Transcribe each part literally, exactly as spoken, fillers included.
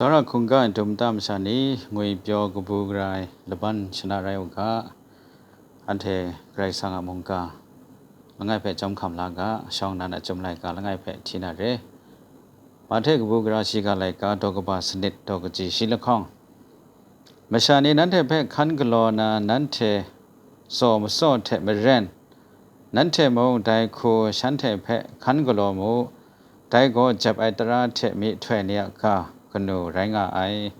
Tsawra hkungga ai dum nta masha ni, ngwipyaw kabu gara ai laban shana rai u ga, anhte Karai Kasang a mungga langai hpe chyawm hkam la ga, shawng nnan a Chyum laika langai hpe hti na re. Mahte kabu gara shiga laika daw kaba sanit daw kaji shi lahkawng, masha ni nanhte hpe hkan galaw na, nanhte tsaw matsaw hte maren, nanhte mung dai hku shanhte hpe hkan galaw mu, dai gaw jep ai tara hte myihtoi ni a ga kanu rai nga ai.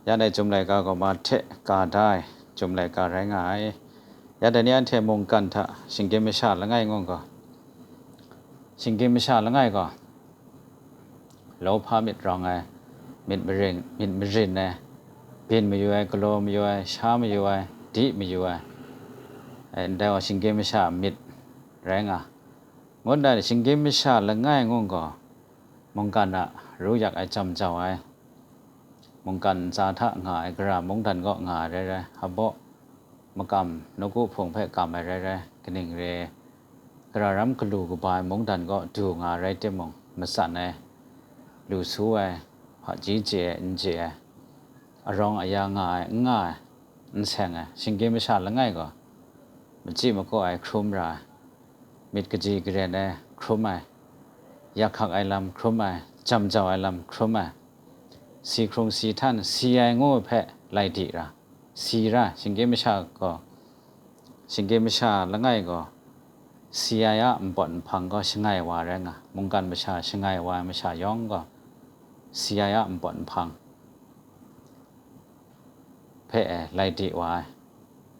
Ya dai Chyum laika gaw Mahte ka da ai Chyum laika rai nga ai. Ya dai ni anhte mungkan hta shinggyim masha langai ngu gaw, shinggyim masha langai gaw, lawhpa myit rawng ai, myit marin, myit marin ai, byin mayu ai, galaw mayu ai, sha mayu ai, di mayu ai, ai, ndai gaw shinggyim masha myit rai nga. Ngut na shinggyim masha langai ngu gaw, mungkan a ru yak ai, jam jau ai, mungkan ntsa hta nga ai, gara mungdan kaw nga ai rai rai, hpaw makam, nawku hpung hpe kam ai rai rai, kaning re, gara ram galu kaba ai mungdan kaw du nga ai rai timung, matsan ai, lu su ai, hpaji chye ai, n chye ai, arawng aya nga ai, n nga ai, n seng ai, shinggyim masha langai gaw, machyi makaw ai hkrum ra ai, myit kaji karen ai hkrum ai, yak hkak ai lam hkrum ai, jam jau ai lam hkrum ai, si hkrung si htan si ai ngu hpe lai di ra, si ra, shinggyim masha gaw, shinggyim masha langai gaw, si ai a npawt nhpang gaw shangai wa rai nga, mungkan masha shangai wa ai masha yawng gaw, si ai a npawt nhpang hpe e lai di wa ai,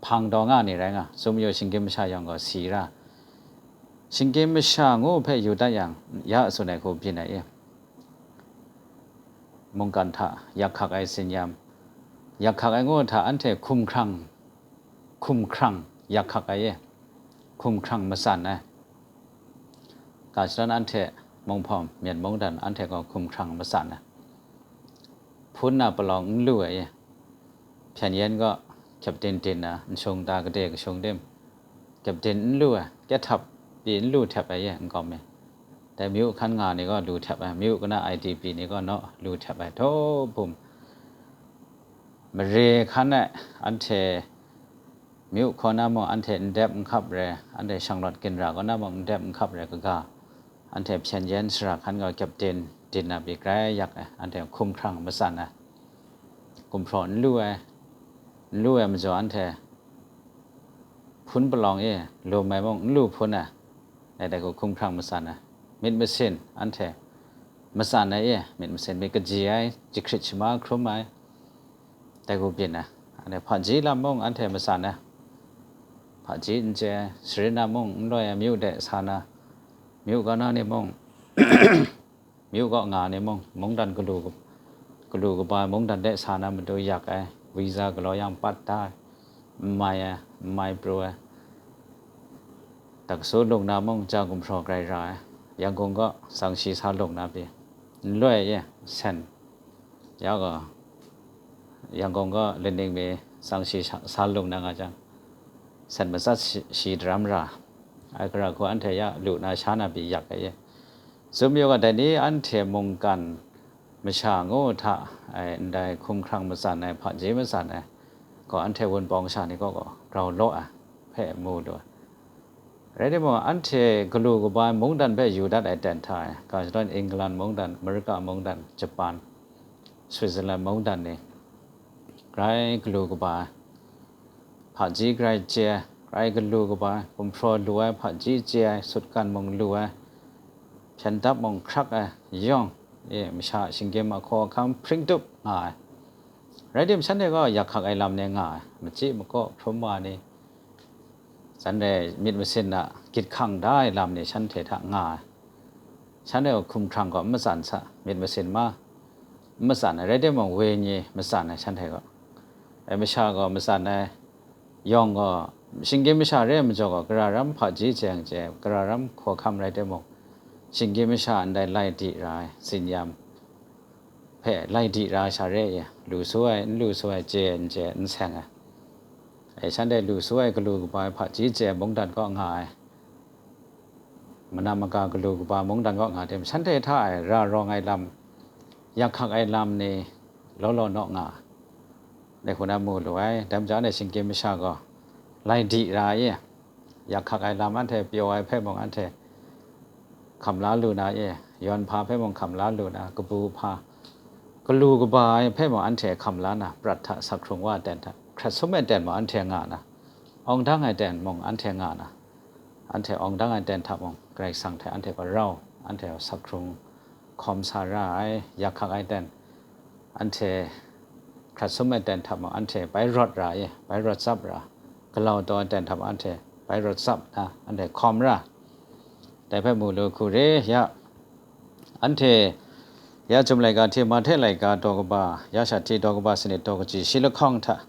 hpang taw nga ni rai nga, tsun mayu shinggyim masha yawng gaw si ra, shinggyim masha ngu hpe yu dat yang, ya tsun ai hku byin ai e, mungkan hta yak hkak ai tsin-yam, yak hkak ai ngu hta anhte hkum hkrang, hkum hkrang yak hkak ai e, hkum hkrang matsan ai. Ga shadawn anhte munghpawm myen mungdan anhte gaw hkum hkrang matsan ai. Hpun na palawng n lu ai e, hpyen yen gaw kyepdin din na, nshung ta gade kashung tim, kyepdin n lu ai, kyathap pyi n lu htep ai e, nkawm e. Dai myu hkan nga ni gaw lu htep ai, myu kana I D P ni gaw naw lu htep ai, daw bum. Mare hkan e anhte myu kaw na mung anhte n dep n hkap re, anhte shanglawt ginra kaw na mung n dep n hkap re kaga, anhte hpyen yen sara hkan gaw kyepdin din na pyi grai yak ai, anhte hkum hkrang matsan ai, gumhpraw n lu ai, n lu ai majaw anhte hpun palawng e lum ai mung n lu hpun ai, dai dai hku hkum hkrang matsan ai, myit masin anhte matsan ai e, myit masin myit kaji ai, jahkrit shama hkrum ai, dai hku byin ai. Anhte hpaji lam mung anhte matsan ai, hpaji n chye ai, sarin na mung n loi ai, myu de sa na, myu kaw na ni mung, myu kaw nga ni mung, mungdan galu, galu kaba ai mungdan de sa na matu yak ai, visa galaw yang pat da ai, n mai ai, n mai pru ai, taksu lung na mung ja gumhpraw grai ra ai, Yangon kaw sangshi sa lung na pyi, n loi e, sen, ya gaw, Yangon kaw laning mi sangshi sa, sa lung na nga jang, sen matsat shi, shi daram ra ai, gara hku anhte ya lu na sha na pyi yak ai e. Tsun mayu ga, dai ni anhte mungkan masha ngu hta, ai, ndai hkum hkrang matsan ai, hpaji matsan ai gaw, anhte Wunpawng sha ni kaw gaw grau law ai hpe mu lu ai. Rai timung, anhte galu kaba ai mungdan hpe yu dat ai ten hta e, ga shadawn England mungdan, Amerika mungdan, Japan, Switzerland mungdan ni, grai galu kaba ai, hpaji grai chye ai, grai galu kaba ai, gumhpraw lu ai, hpaji chye ai, sutgan mung lu ai, hpyen dap mung hkrak ai, yawng e masha shinggyim ahkaw ahkang hpring tup nga ai. Rai tim, shanhte gaw yak hkak ai lam ni nga ai, machyi makaw hkrum wa ni, shanhte myit masin a gyit hkang da ai lam ni shanhte hta nga ai. Shanhte gaw hkum hkrang gaw n matsan sa, myit masin ma n matsan ai, rai timung, wenyi matsan ai shanhte gaw. Ai masha gaw matsan ai, yawng gaw, shinggyim masha re ai majaw gaw, gara ram hpaji chye yang chye, gara ram hkawhkam rai timung, shinggyim masha ndai lai di ra ai tsin-yam hpe lai di ra ai sha re ai, lu su ai, n lu su ai, chye n chye, n seng ai. E, shanhte lu su ai galu kaba ai hpaji chye ai mungdan kaw nga ai, manam maga galu kaba mungdan kaw nga tim, shanhte hta e ra rawng ai lam, yak hkak ai lam ni law law naw nga, dai hku na mu lu ai. Dai majaw anhte shinggyim masha gaw lai di ra i, yak hkak ai lam anhte pyaw ai hpe mung anhte hkam la lu na i, yawn hpa hpe mung hkam la lu na, kabu hpa, galu kaba ai hpe mung anhte hkam la na, prat hta, sak hkrung wa ai ten hta, hkrat sum ai ten mung anhte nga na, awng dang ai ten mung anhte nga na, anhte awng dang ai ten hta mung Karai Kasang hte anhte gaw rau, anhte sak hkrung hkawm sa ra ai, yak hkak ai ten, anhte hkrat sum ai ten hta mung anhte bai rawt ra i, bai rawt tsap ra, galau taw ai ten hta mung anhte bai rawt tsap na, anhte hkawm ra. Dai hpe mu lu hku re, ya, anhte ya Chyum laika hte Mahte laika daw kaba, ya sha hte daw kaba sanit daw kaji shi lahkawng hta,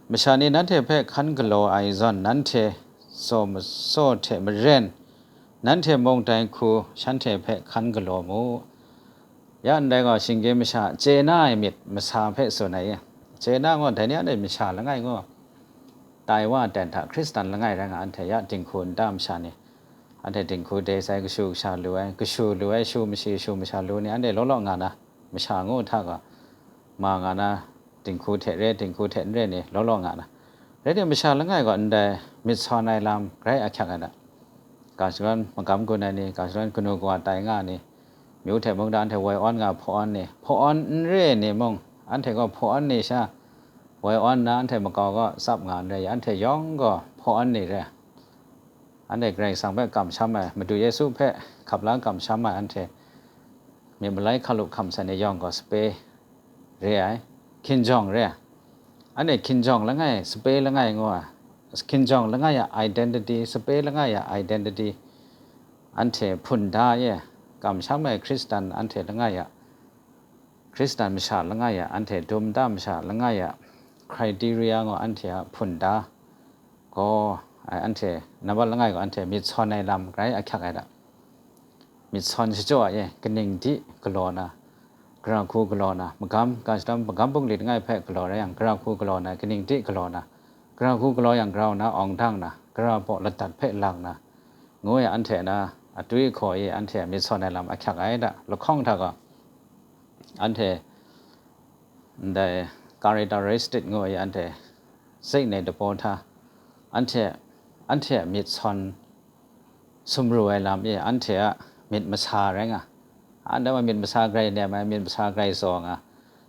masha ni nanhte hpe hkan galaw ai zawn, nanhte tsaw matsaw hte maren, nanhte mung dai hku shanhte hpe hkan galaw mu. Ya ndai gaw shinggyim masha chye na ai myit masa hpe tsun ai i, chye na gaw dai ni anhte masha langai gaw tai wa ai ten hta Hkristan langai rai nga, anhte ya dinghku nta masha ni, anhte dinghku dai sai kashu kasha lu ai, kashu lu ai, shu mashi shu masha lu ni, anhte law law nga na, masha ngu hta gaw ma nga na, dinghku hte re, dinghku hte n re ni law law nga na. Rai timung, masha langai gaw ndai myit sawn ai lam grai ahkyak ai hta, ga shadawn magam gun ai ni, ga shadawn kanu kawa tai nga ni, myu hte mungdan hte woi awn nga hpaw awn ni, hpaw awn n re ni mung, anhte gaw hpaw awn ni sha woi awn nna, anhte makau gaw tsap nga n rai, anhte yawng gaw hpaw awn ni re. Anhte Karai Kasang hpe kamsham ai, Madu Yesu hpe hkap la kamsham ai, anhte myit malai hkalup hkam sai ni yawng gaw sape re ai, hkinjawng re ai. Anhte hkinjawng langai, sape langai ngu ai, hkinjawng langai a identity, sape langai a identity, anhte hpun da e, kamsham ai Hkristan anhte langai a, Hkristan masha langai a, anhte dum nta masha langai a criteria ngu anhte a hpun da gaw, ai, anhte nambat langai gaw anhte myit sawn ai lam grai ahkyak ai hta. Myit sawn shachyaw ai e, kaning di galaw na, gara hku galaw na, magam, ga shadawn magam bungli langai hpe galaw rai yang, gara hku galaw na, kaning di galaw na, gara hku galaw yang, grau na, awng dang na, gara baw ladat hpe lang na, ngu e anhte na atwi hkaw e anhte a myit sawn ai lam ahkyak ai hta. Lahkawng hta gaw, anhte ndai characteristic ngu ai anhte saiknei dabaw hta, anhte, anhte a myit sawn sumru ai lam e anhte a myit masa rai nga, anhte a myit masa grai nem ai, myit masa grai tsaw nga,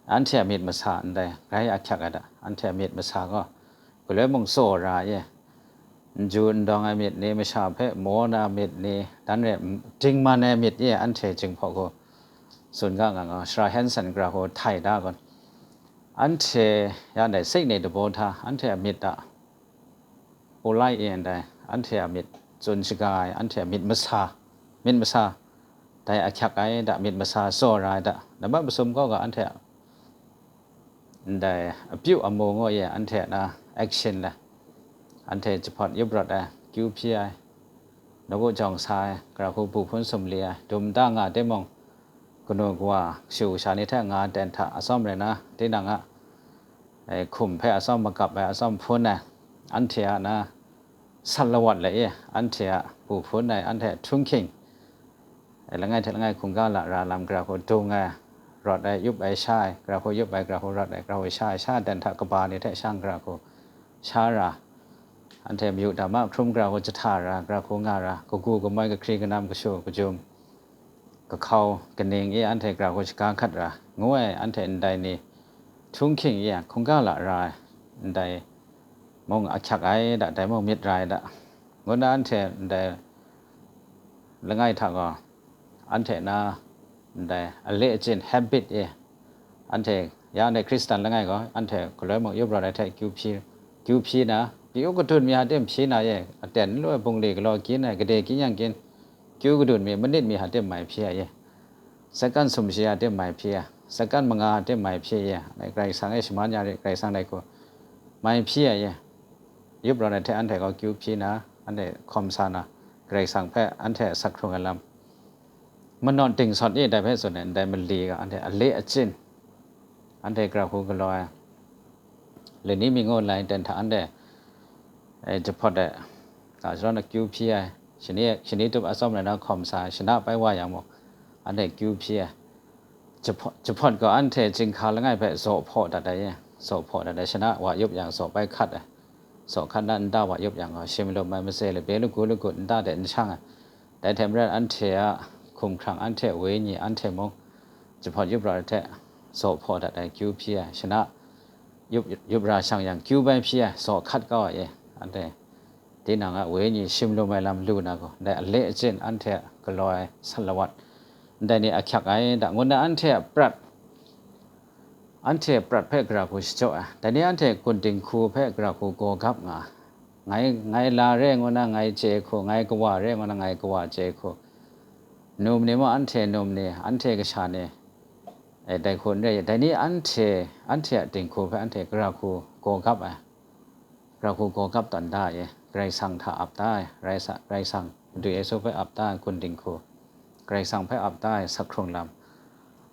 anhte a myit masa ndai grai ahkyak ai hta, anhte a myit masa gaw galoi mung tsaw ra e, n ju n dawng ai myit ni, masha hpe maw na myit ni, dan re dingman ai myit e anhte Jinghpaw hku tsun ga nga nga, Sara Hanson gara hku htai da gaw, anhte ya ndai saiknei dabaw hta, anhte a myit a polite e ndai, anhte a myit tsun shaga ai, anhte a myit masa, myit masa, dai ahkyak ai hta, myit masa tsaw ra ai hta, nambat masum kaw ga anhte a ndai apyu amu ngu e anhte na action le, anhte jahpawt yup rawt ai, kyu hpyi ai, nawku jawng sa ai, gara hku bu hpun sumli ai, dum nta nga timung, kanu kawa, kashu kasha ni hte nga ten hta atsawm rai na, tinang a, e, hkum hpe atsawm magap ai, atsawm hpun ai, anhte a na, sat lawat le e, anhte a bu hpun ai, anhte a htunghking, e, langai hte langai hkungga lara lam gara hku dung ai, rawt ai, yup ai, sha ai, gara hku yup ai, gara hku rawt ai, gara hku sha ai, sha ten hta kaba ni hte shang gara hku sha ra, anhte mayu dama hkrum gara hku jahta ra, gara hku nga ra, kagu kamoi, kahkri kanam, kashu kajum, kahkau kaning e anhte gara hku shaga hkat ra, ngu ai, anhte ndai ni htunghking e hkungga lara ai, ndai mung ahkyak ai hta, dai mung myit ra ai hta, ngu na anhte ndai langai hta gaw, anhte na ndai ale achyin, habit e, anhte ya ndai Hkristan langai gaw, anhte galoi mung yup rawt ai hte kyu hpyi, kyu hpyi na, kyu kadun mi hta tim hpyi na e, aten n lu ai bungli galaw kyin ai, gade kyin yang kyin, kyu kadun mi, manit mi hta tim mai hpyi ai e, sakan sumshi hta tim mai hpyi ai, sakan manga hta tim mai hpyi ai e, Karai Kasang e shaman ya re, Karai Kasang dai hku mai hpyi ai e, yup rawt ai hte anhte gaw kyu hpyi na, anhte hkawm sa na, Karai Kasang hpe anhte sak hkrung ai lam, manawn dingsawt e dai hpe tsun ai, ndai mali ga anhte ale achyin, anhte gara hku galaw ai, lani mi ngu lai ten hta anhte, e, jahpawt ai, ga shadawn akyu hpyi ai, shani, shani tup atsawm rai na hkawm sa ai, shana pai wa yang mung, anhte kyu hpyi ai, Jahpawt gaw anhte chyinghka langai hpe zaw hpaw dat ai, zaw hpaw dat ai, shana wa yup yang zaw bai hkat ai, zaw hkat na nta wa yup yang gaw, shi malum ai matse labe lagu lagut nta de n shang ai. Dai hte maren anhte a hkumhkrang, anhte a wenyi, anhte mung jahpawt yup ra ai hte zaw hpaw dat ai, kyu hpyi ai, shana yup, yup ra shang yang kyu bai hpyi ai, zaw hkat kau ai e. Anhte tinang a wenyi shi malum ai lam lu na gaw, ndai ale achyin, anhte a galaw ai salawat, ndai ni ahkyak ai da, ngu na anhte a prat, anhte a prat hpe gara hku shajaw ai. Dai ni anhte gun dinghku hpe gara hku gaw gap nga ai. Ngai, ngai la re ngu na ngai chye hku, ngai kawa re ngu na ngai kawa chye hku, num ni mung anhte num ni, anhte kasha ni, e, dai hku n re, dai ni anhte, anhte a dinghku hpe anhte gara hku gaw gap ai. Gara hku gaw gap tawn da ai, Karai Kasang hta ap da ai, Karai Sa-, Karai Kasang, Madu Yesu hpe ap da ai gun dinghku, Karai Kasang hpe ap da ai sak hkrung lam,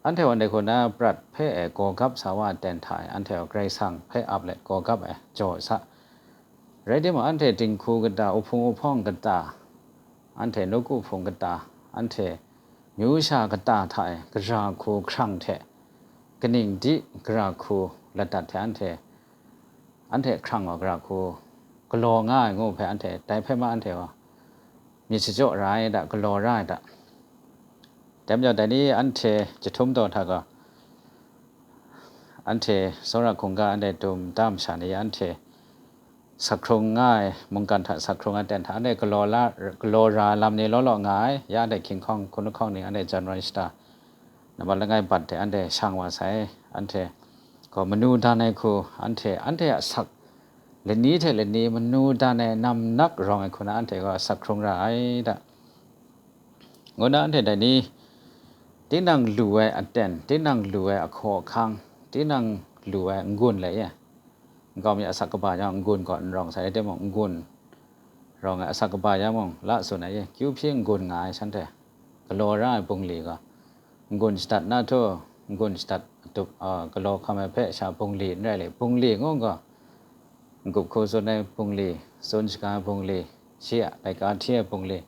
anhte wa ndai hku na prat hpe e gaw gap sa wa aten hta e, anhte wa Karai Kasang hpe ap let gaw gap ai jaw sa. Rai timung, anhte dinghku kata, uhpung uhpawng kata, anhte nawku hpung kata, anhte myu sha kata hta e gara hku hkrang hte, kaning di gara hku ladat hte anhte, anhte hkrang wa gara hku galaw nga ai ngu hpe anhte, dai hpe ma anhte gaw myit shajaw ra ai da, galaw ra ai da. Dai majaw, dai ni anhte jahtum taw hta gaw, anhte tsawra hkungga, anhte dum da masha ni, anhte sak hkrung nga ai, mungkan hta sak hkrung ai ten hta, anhte galaw la, galaw ra lam ni law law nga ai, ya anhte hkying hkawng hkun lahkawng ni, anhte January shata, nambat langai bat hte anhte shang wa sai, anhte gaw manu dan ai hku, anhte, anhte a sak lani hte lani manu dan ai namnak rawng ai hku na anhte gaw sak hkrung ra ai da. Ngu na anhte dai ni, tinang lu ai aten, tinang lu ai ahkaw ahkang, tinang lu ai n-gun lai e. Nkau mi asak kaba yang n-gun gaw n rawng sai, rai timung, n-gun rawng ai asak kaba yang mung la tsun ai e, kyu hpyi n-gun nga ai shanhte, galaw ra ai bungli gaw, n-gun shadat na htu, n-gun shadat atup, a, galaw hkam ai hpe sha bungli n rai le, bungli ngu gaw, n-gup hku tsun ai bungli, tsun shaga ai bungli, shi a laika hti ai bungli,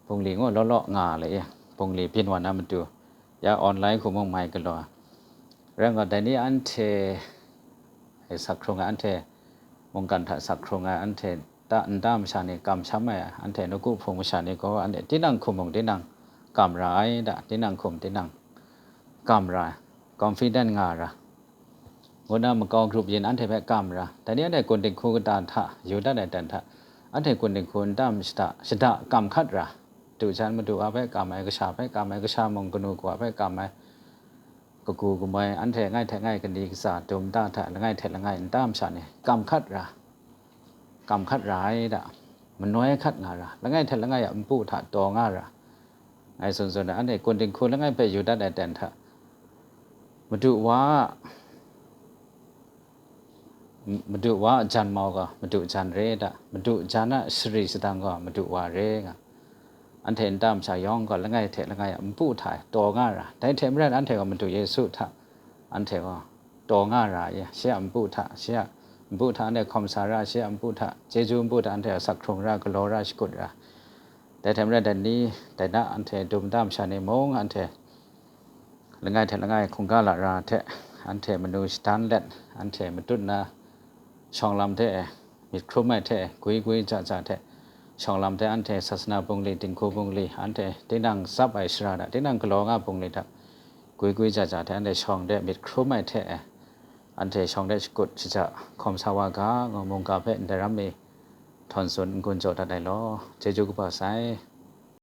bungli ngu law law nga le e, bungli byin wa na matu, ya online hku mung mai galaw ai. Rai nna, dai ni anhte sak hkrung ai, anhte mungkan hta sak hkrung ai, anhte ta, nta masha ni kamsham ai, anhte nawku hpung masha ni gaw, anhte tinang hkum mung tinang kam ra ai da, tinang hkum tinang kam ra ai, confident nga ra, ngu na makau grup yin anhte hpe kam ra. Dai ni anhte gun dinghku kata hta yu dat ai ten hta, anhte gun dinghku nta mashada, shada kam hkat ra, du jan madu wa hpe kam ai, kasha hpe kam ai, kasha mung kanu kawa hpe kam ai, kagu kamoi, anhte langai hte langai kani katsa dum da hta, langai hte langai nta masha ni kam hkat ra, kam hkat ra ai da, manoi hkat nga ra, langai hte langai a npu hta taw nga ra, ngai tsun tsun ai, anhte gun dinghku langai hpe yu dat ai ten hta, Madu wa a, Madu wa a jan mau gaw Madu jan re da, Madu jan a sari sadang gaw Madu wa re nga. Anhte nta masha yawng gaw langai hte langai a npu hta e taw nga ra, dai hte maren anhte gaw Madu Yesu hta anhte gaw taw nga ra ai, shi a npu hta, shi a npu hta anhte hkawm sa ra, shi a npu hta, chyeju npu hta anhte sak hkrung ra, galaw ra, shakut ra. Dai hte maren dai ni, dai na anhte dum nta masha ni mung, anhte langai hte langai hkungga lara hte, anhte manu shadan let, anhte matut na shawng lam hte e, myit hkrum ai hte e, gwi gwi ja ja hte, shawng lam hte anhte sasana bungli, dinghku bungli, anhte tinang tsap ai shara hta, tinang galaw nga bungli hta, gwi gwi ja ja hte anhte shawng de myit hkrum ai hte e, anhte shawng de shakut shaja hkawm sa wa ga, ngu mungga hpe ndai ram mi htawn tsun n-gun jaw dat ai law, chyeju kaba sai.